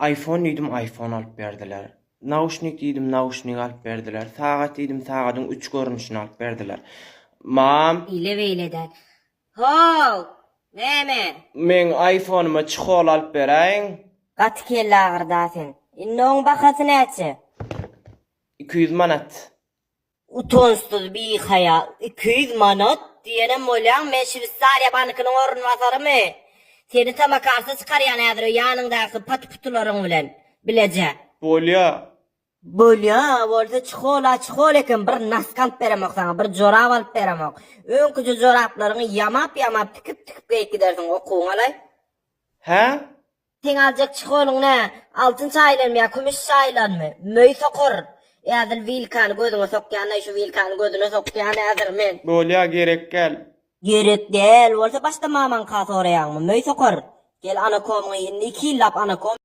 Iphone diýdim iPhone alyp berdiler. Nauşnik diýdim nauşnik alyp berdiler. Sagat diýdim sagadyň üç görnüşini alyp berdiler. Mam. Eýle beýle däl. How! Näme? Meň iPhone-yma çihol alyp beräýiň. Gaty kelle agyrda sen. Indi oň bahasy näçe? 200 manat. Utançsyz bihaýa, 200 manat diýenem bolýaň, men Şweýsariýa bankynyň orunbasarymy? Seni tamakarsa çykarýan häzir o ýanyňdaky paty-putularyň bilen bileje. Bolýa. Bolýa, bolsa çihol-a çihol eken, bir nask alyp beremok saňa, bir jorap alyp beremok. Öňküje joraplaryňy ýamap-ýamap, tikip-tikip geýip gidersiň okuwyňa-laý. Hä? Seň aljak çyholyň nä, altyn çaýylanmy ýa kümüş çaýylanmy? Möý sokar! Äzil wilkany gözüňe sokýan-aý, şu wilkany gözüne sokýan häzir men. Bolýa, gerek däl. Gerek däl bolsa başda mamaňka soraýaňmy, möý sokar! Gel anakomyňy indi iki ýyllap anakom.